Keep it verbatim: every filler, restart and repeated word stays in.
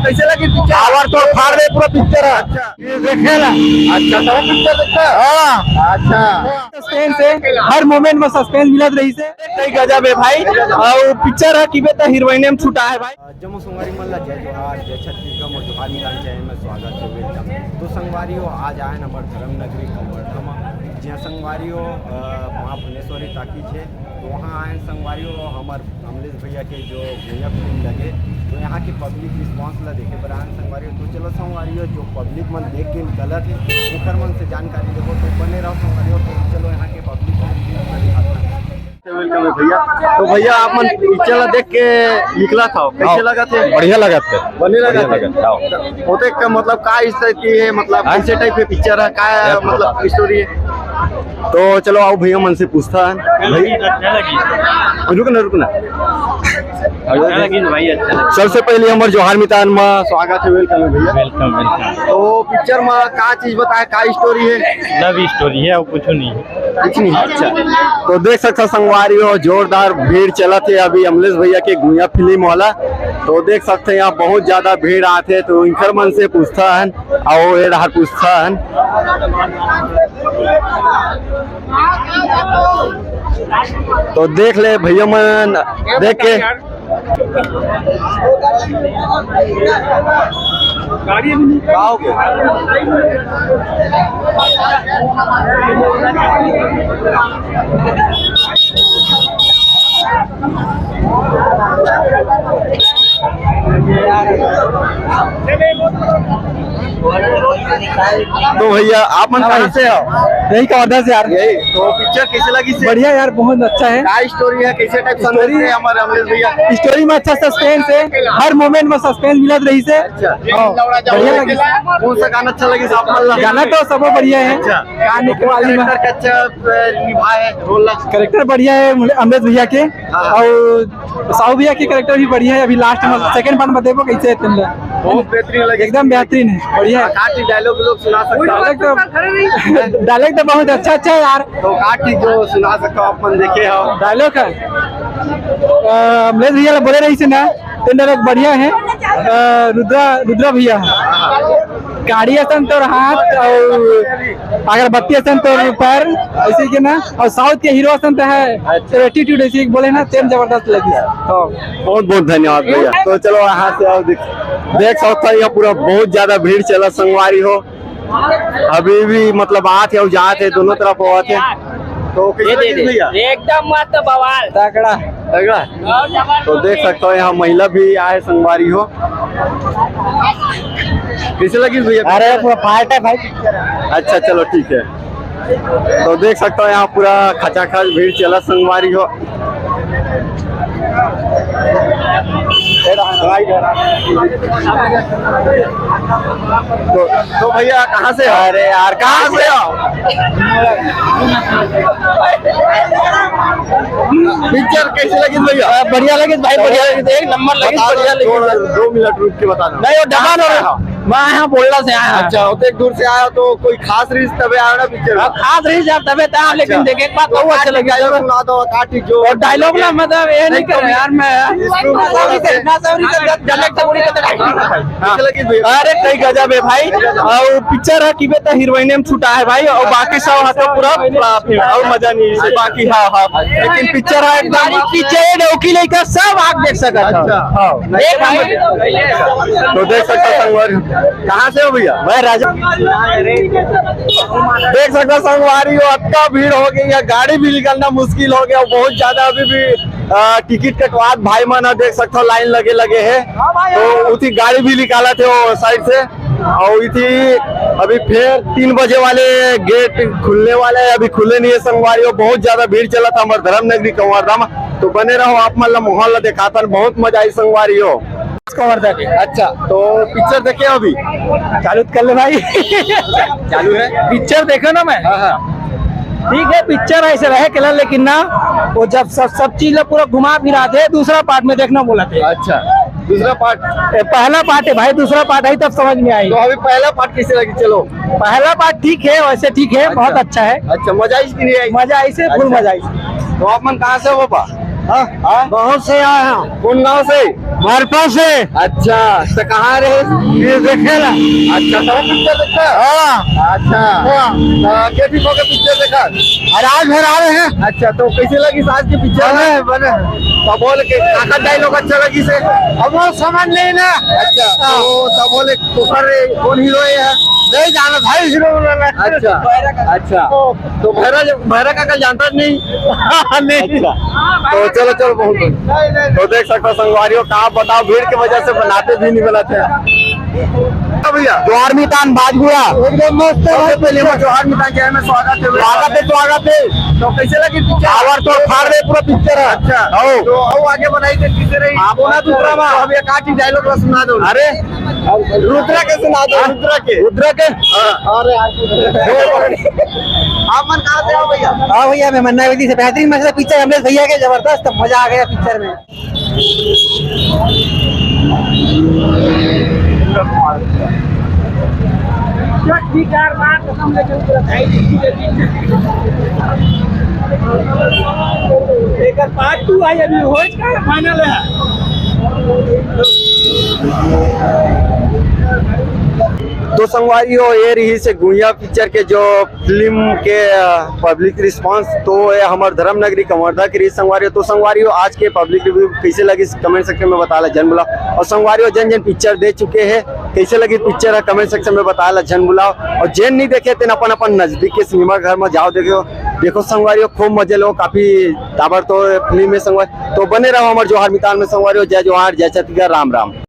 कैसे लगी पिक्चर? आवर तो फाड़ दे पूरा पिक्चर है। अच्छा, ये देखे ना। अच्छा, सब पिक्चर देखता है? हाँ। अच्छा। सस्पेंस है, हर मोमेंट में सस्पेंस मिलत रही से। कई गजब है भाई। और पिक्चर है कि बेटा हीरोइन में छुटा है भाई। जम्मो संगवारी मन ला जय जोहार, जय छत्तीसगढ़, मोर जोहार निकाल चैनल में स्वागत है, वेलकम। तो संगवारी हो, आज आए हैं हमारे धर्म नगरी कवर्धा में, जिहाँ संगवारी हो, अ, माँ भुवनेश्वरी टाकीज है। तो वहाँ आए हैं संगवारी हो, हमारे अमलेश भैया के जो भैया फिल्म लगे, तो यहाँ के पब्लिक रिस्पांस ला देखे बर आए हैं संगवारी हो। तो चलो संगवारी हो, जो पब्लिक मन देख के निकलत है, ओकर मन से जानकारी लेबो। तो बने रहो संगवारी हो। तो चलो यहाँ के पब्लिक मन भी दिखाते हैं। वेलकम है भैया। तो भैया, आप मन पिक्चर ला देख के निकला था, कैसे हाँ, लगा थे? बढ़िया लगा थे। बने लगा बढ़िया थे? लगा था, हाँ। होते का मतलब का स्थिति है, मतलब हाँ? कैसे टाइप के पिक्चर है, का यार, मतलब बताओ। स्टोरी है? तो चलो आओ भैया मन से पूछता है भाई। अच्छा लगी। रुक ना, रुक ना। अच्छा लगी ना भाई, अच्छा लगी। सबसे पहले हमर जोहार मितान मा स्वागत है, वेलकम है भैया। Welcome, welcome. तो पिक्चर मा का चीज बताए, का स्टोरी है? लव स्टोरी है, और कुछ नहीं है। कुछ नहीं, अच्छा। तो देख सकते हो संगवारी हो, जोरदार भीड़ चलत है अभी अमलेश भैया के गुइया फिल्म वाला। तो देख सकते हैं यहाँ बहुत ज्यादा भीड़ आते, तो इनकर मन से पूछता है और ये डहार पूछता है। तो देख ले भैया मन, देख के तो भैया, आप मन हाँ कहाँ भाई। से हो? यही कवर्धा से यार। यही। तो पिक्चर कैसे लगी से? बढ़िया यार, बहुत अच्छा है। का स्टोरी है, कैसे टाइप संदेश स्टोरी है हमारे अमलेश भैया? स्टोरी में अच्छा सस्पेंस है, हर मोमेंट में सस्पेंस मिलत रही से। अच्छा। हाँ, बढ़िया लगी। कौन सा गाना अच्छा लगी आप मन ला? गाना तो सबो बढ़िया है। अच्छा। गाने के कौन बारे में। कैरेक्टर का अच्छा, अ, निभा है रोल ला? कैरेक्टर बढ़िया है अमलेश भैया के। हाँ। और साहू भैया के कैरेक्टर भी बढ़िया है। अभी लास्ट में हाँ। सेकंड पार्ट में देखो कैसे है तुम लोग। बहुत बेहतरीन लगे। एकदम बेहतरीन है, बढ़िया है। काटी डायलॉग लोग सुना सकते हो। डायलॉग तो, डायलॉग तो बहुत अच्छा अच्छा है यार। तो काटी जो सुना सकते हो, आप मन देखे हो। डायलॉग है, अ, अमलेश भैया बोले रही से ना, तो डायलॉग बढ़िया है। अ, रुद्रा, रुद्रा भैया, काड़ी असन तोर हाथ और अगरबत्ती असन तोर पैर, ऐसे के ना। और साउथ के हीरो असन तो है, अच्छा। एटीट्यूड ऐसे बोले ना, तेम जबरदस्त लगी। तो बहुत बहुत धन्यवाद भैया। तो चलो यहाँ से आओ, देख, देख सकते हो, यहाँ पूरा बहुत ज्यादा भीड़ चला संगवारी हो। अभी भी मतलब आत है और जात है, दोनों तरफ होत है। तो कैसे ये दे लगी दे। भैया? एकदम मस्त बवाल। तगड़ा। तगड़ा। तो देख सकते हो यहाँ महिला भी आए संगवारी हो। कैसे लगी भैया? अरे पूरा फाट है भाई। अच्छा चलो ठीक है। तो देख सकते हो यहाँ पूरा खचाखच भीड़ चला संगवारी हो। तो, तो भैया कहाँ से हो? अरे यार कहाँ से हो? पिक्चर कैसे लगी भैया? बढ़िया लगी भाई, बढ़िया लगी, एक नंबर लगी, बढ़िया लगी। दो मिनट रुक के बताना। नहीं वो डबा ना रहा। मैं यहाँ बोलला से आया। अच्छा, उतने दूर से आया तो कोई खास रीज तबे आया ना पिक्चर में? हाँ, खास रीज आप तबे था, लेकिन अच्छा। देखे एक बात तो बहुत अच्छा लगे। डायलॉग सुना दो, काटी जो और डायलॉग ना मतलब ये नहीं कर यार मैं। डायलॉग तो पूरी करते। हाँ। अरे कई गजब है भाई। और पिक्चर है कि बेटा हीरोइन में छुटा है भाई, और बाकी सब हाथों पूरा फ्लॉप है और मजा नहीं है बाकी। हाँ हाँ, लेकिन पिक्चर है एकदम। पिक्चर है डौकी लेकर सब आप देख सकते हो। अच्छा। हाँ। नहीं, तो देख सकता संगवारी, कहाँ से हो भैया? मैं राजा। देख सकता संगवारी हो, अतका भीड़ हो गई है, गाड़ी भी निकलना मुश्किल हो गया, बहुत ज्यादा अभी भी अ, टिकट कटवात भाई मन ह, देख सकथव लाइन लगे लगे हे। तो उती गाड़ी भी निकालत हे वो साइड से। और इति अभी फिर तीन बजे वाले गेट खुलने वाला है, अभी खुले नहीं है संगवारी हो। बहुत ज्यादा भीड़ चलत हे हमर धर्म नगरी कवर्धा में। तो बने रहो, आप मन ला माहौल ला देखातन, बहुत मजा आई संगवारी हो। कवर्धा के। अच्छा, तो पिक्चर देखे अभी? चालू तो कर ले भाई। चालू है? पिक्चर देखो ना मैं। हाँ हाँ। ठीक है, पिक्चर ऐसे रहे केला, लेकिन ना वो जब सब सब चीज ला पूरा घुमा फिरा दे, दूसरा पार्ट में देखना बोला थे। अच्छा, दूसरा पार्ट। ए, पहला पार्ट है भाई, दूसरा पार्ट आई तब समझ में आई। तो अभी पहला पार्ट कैसे लगी? चलो। पहला पार्ट ठीक है, वैसे ठीक है, अच्छा। बहुत अच्छा है। अच्छा, मजा आई कि नहीं आई? मजा आई से फुल अच्छा। मजा आई। तो आप मन कहाँ से हो पापा? हाँ, हाँ? बहुत से आए हैं। कौन गांव से? भरपा से। अच्छा, तो कहाँ रहे? ये देखे ला। अच्छा, तो पिक्चर देखता है? हाँ। अच्छा। हाँ। तो के ठीक होके पिक्चर देखा? और आज भर आ रहे हैं। अच्छा, तो कैसे लगी आज की पिक्चर? बने, बने। तो बोल के काका डायलॉग अच्छा लगी से? अब वो समझ नहीं ना। अच्छा, हाँ। तो, तो बोले तो सर, कौन हीरो है? नहीं जाना था हीरो वाला। अच्छा, अच्छा। तो भैरा, भैरा का कल जानता नहीं? नहीं। अच्छा। तो चलो, चलो, बहुत बढ़िया। तो देख सकता संगवारियों का, आप बताओ, भीड़ की वजह से बनाते भी नहीं बनाते हैं। हाँ भैया, जोहार मितान बाजगुड़ा। एकदम मस्त है सबसे भाई। पहले मैं जोहार मितान के में स्वागत है। स्वागत है, स्वागत है। तो कैसे लगी पिक्चर? आवर तो फाड़ दे पूरा पिक्चर है। अच्छा। आओ। तो आओ आगे बनाई थे किसे रही? आप बोला दूसरा बार। तो हम एक आठ डायलॉग सुना दो। अरे, रुद्रा के सुना दो, हाँ? रुद्रा के। रुद्रा के? हाँ। अरे, आप मन कहाँ से हो भैया? हाँ भैया, मैं मन्ना विधि से। बेहतरीन मस्त पिक्चर अमरीश भैया के, जबरदस्त, मजा आ गया पिक्चर में। एकर पार्ट टू आई अभी होइच का फाइनल है। तो संगवारी हो, ये रही से गुहिया पिक्चर के जो फिल्म के, अ, पब्लिक रिस्पांस तो ये हमर धर्म नगरी कवर्धा के रही संगवारी हो। तो संगवारी हो, आज के पब्लिक रिव्यू कैसे लगी कमेंट सेक्शन में बताए ला झन भुलाव। और संगवारी हो, जेन जेन पिक्चर देख चुके हैं, कैसे लगी पिक्चर है कमेंट सेक्शन में बताए ला झन भुलाव। और जेन नहीं देखे तेन अपन अपन नजदीक के सिनेमा घर में जाओ देखो। देखो संगवारी हो, खूब मजे लो, काफी ताबड़तोड़ फिल्म है संगवारी। तो बने रहो हमर जोहार मितान में संगवारी हो। जय जोहार, जय छत्तीसगढ़, राम राम।